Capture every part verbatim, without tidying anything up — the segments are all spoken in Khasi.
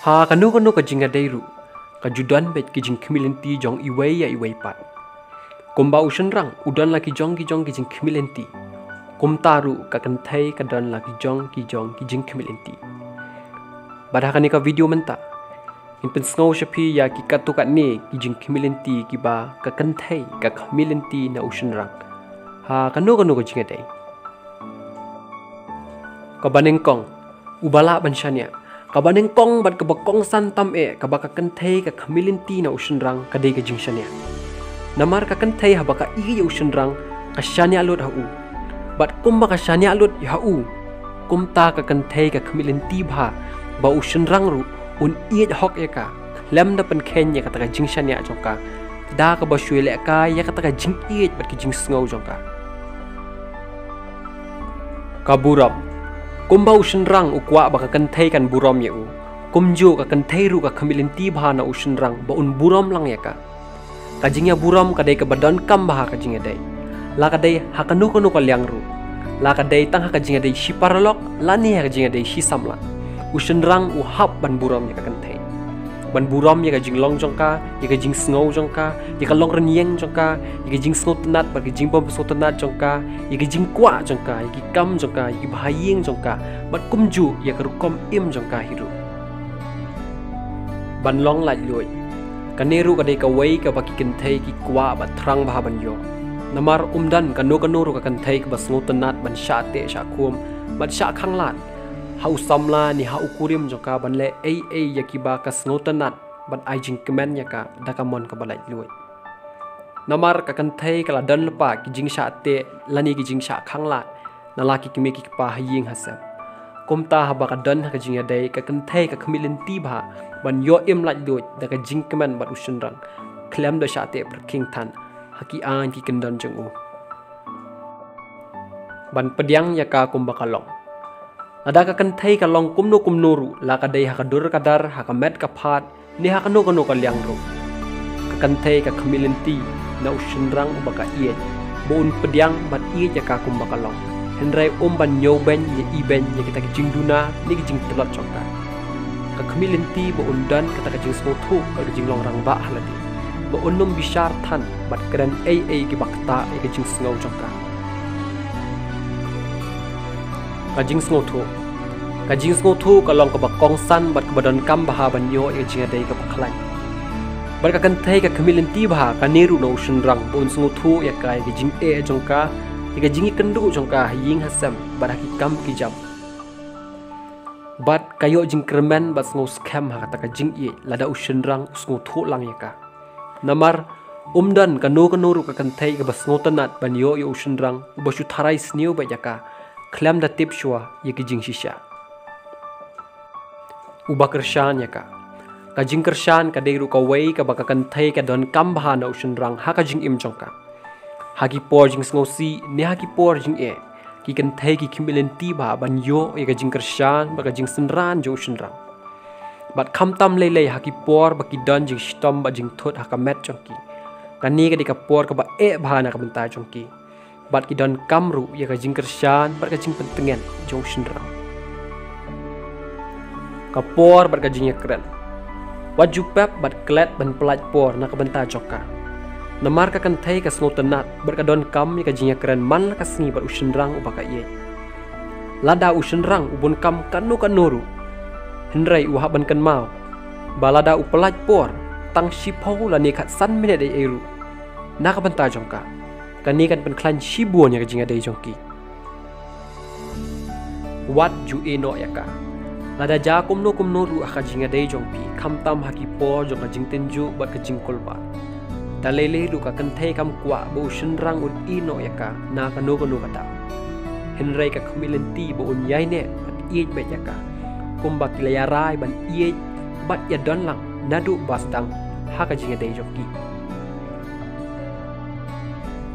Ha kano kano ka jingïadei ruh, ka ju don beit ki jingkhmih lynti jong iwei ïa iwei pat. Kumba u shynrang u don la ki jong ki jong ki jingkhmih lynti, kumta ruh ka kynthei ka don la ki jong ki jong ki jingkhmih lynti. Bad ha kane ka video mynta, ngin pynsngew sha phi ïa ki katto katne ki jingkhmih lynti kiba ka kynthei ka khmih lynti na u shynrang ha kano kano ka jingïadei. Kaba nyngkong, uba lah ban shaniah. Kaba nyngkong bad kaba kongsan tam eh kaba ka kynthei ka khmih lynti na u shynrang ka dei ka jingshaniah. Namar ka kynthei haba ka ïeit ïa u shynrang, ka shaniah lut ha u. Bad kumba ka shaniah lut ha u, kumta ka kynthei ka khmih lynti bha ba u shynrang ruh un ïeit hok ïa ka, khlem da pynkheiñ ïa kata ka jingshaniah jong ka da kaba shu ïalehkai ïa kata ka jingïeit bad ka jingsngew jong ka. Ka burom. Kumba u shynrang u kwah ba ka kynthei kan burom ïa u, kumjuh ka kynthei ruh ka khmih lynti bha na u shynrang ba un burom lang ïa ka. Ka jingïaburom ka dei kaba donkam bha ha ka jingïadei, la ka dei ha kano kano ka liang ruh, la ka dei tang ha ka jingïadei shi paralok lane ha ka jingïadei shi samla. U shynrang u hap ban burom ïa ka kynthei, ban burom ïa ka jinglong jong ka, ïa ka jingsngew jong ka, ïa ka longrynïeng jong ka, ïa ka jingsngewtynnat bad ka jingbymsngewtynnat jong ka, ïa ka jingkwah jong ka, ïa ki kam jong ka, ïa ki bhaïing jong ka, bad kumjuh ïa ka rukom im jong ka hi ruh. Ban long laitluid. Kane ruh ka dei kawei kaba ki kynthei ki kwah bad thrang bha ban ïoh. Namar um don kano kano ruh ka kynthei kaba sngewtynnat ban shah teh shah khum bad shah khanglad ha u samla ne ha u kurim jong ka ban leh ei ei ïa kiba ka sngewtynnat bad ai jingkmen ïa ka da ka mon kaba laitluid. Namar ka kynthei ka la don lypa ki jingshah teh lane ki jingshah khanglad na la ki kmie ki kpa ha ïing ha sem. Kumta haba ka don ha ka jingïadei, ka kynthei ka khmih lynti bha ban ïoh im laitluid da ka jingkmen bad u shynrang, khlem da shah teh pyrkhing than ha ki aiñ ki kyndon jong u. Ban pdiang ïa ka kumba ka long. Lada ka kynthei ka long kumno kumno ruh, la ka dei ha ka dur ka dar, ha ka met ka phad, ne ha kano kano ka liang ruh, ka kynthei ka khmih lynti na u shynrang uba ka ïeit ba un pdiang bad ïeit ïa ka kumba ka long. Hynrei um ban ñiewbeiñ ne ibeiñ ïa kita ki jingduna ne ki jingtlot jong ka. Ka khmih lynti ba un don kata ka jingsngewthuh bad ka jinglong rangbah ha lade, ba un ym bishar than bad kren ei ei kiba ktah ïa ka jingsngew jong ka. Ka jingsngewthuh. Ka jingsngewthuh ka long kaba kongsan bad kaba donkam bha ban ïoh ïa ka jingïadei kaba khlaiñ. Bad ka kynthei ka khmih lynti bha kane ruh na u shynrang ba un sngewthuh ïa ka, ïa ka jingeh jong ka, ïa ka jingïakynduh jong ka ha ïing ha sem bad ha ki kam ki jam. Bad ka ïoh jingkyrmen bad sngewskhem ha kata ka jingïeit lada u shynrang u sngewthuh lang ïa ka. Namar um don kano kano ruh ka kynthei kaba sngewtynnat ban ïoh ïa u shynrang uba shu tharai sniew beit ïa ka, khlem da tip shuwa ïa ki jingshisha. Uba kyrshan ïa ka. Ka jingkyrshan ka dei ruh kawei kaba ka kynthei ka donkam bha na u shynrang ha ka jingim jong ka. Ha ki por jingsngewsih ne ha ki por jingeh, ki kynthei ki khmih lynti bha ban ïoh ïa ka jingkyrshan bad ka jingsynran jong u shynrang. Bad khamtam lei lei ha ki por ba ki don jingshitom bad jingthut ha ka met jong ki, kane ka dei ka por kaba eh bha na ka bynta jong ki. Bad ki donkam ruh ïa ka jingkyrshan bad ka jingpyntngen jong u shynrang. Ka por bad ka jingïakren. Wat ju pep bad klet ban pyllait por na ka bynta jong ka. Namar ka kynthei ka sngewtynnat bad ka donkam ïa ka jingïakren man la ka sngi bad u shynrang uba ka ïeit. Lada u shynrang u bun kam kano kano ruh, hynrei u hap ban kynmaw ba lada u pyllait por tang shiphew lane khatsan minit ei ei ruh na ka bynta jong ka, kane kan pynkhlaiñ shibun ïa ka jingïadei jong ki. Wat ju ïeh noh ïa ka. Lada jia kumno kumno ruh ha ka jingïadei jong phi, khamtam ha ki por jong ka jingtynjuh bad ka jingkulmar, da lei lei ruh ka kynthei kam kwah ba u shynrang un ïeh noh ïa ka na kano kano ka daw. Hynrei ka khmih lynti ba un ïaineh bad ïeit beit ïa ka, kumba ki la ïarai ban ïeit bad ïadon lang naduh ba sdang ha ka jingïadei jong ki.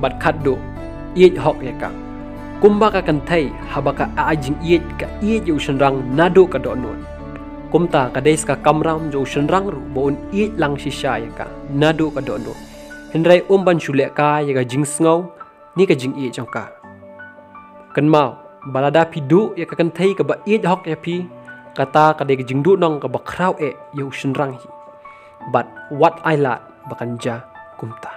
Bad khatduh, ïeit hok ïa ka. Kumba ka kynthei haba ka ai jingïeit ka ïeit ïa u shynrang naduh ka dohnud, kumta ka dei sa ka kamram jong u shynrang ruh ba un ïeit lang shisha ïa ka naduh ka dohnud. Hynrei um ban shu lehkai ïa ka jingsngew ne ka jingïeit jong ka. Kynmaw ba lada phi duh ïa ka kynthei kaba ïeit hok ïa phi, Kata ka dei ka jingduhnong kaba khraw eh ïa u shynrang hi. Bad wat ai lad ba kan jia kumta.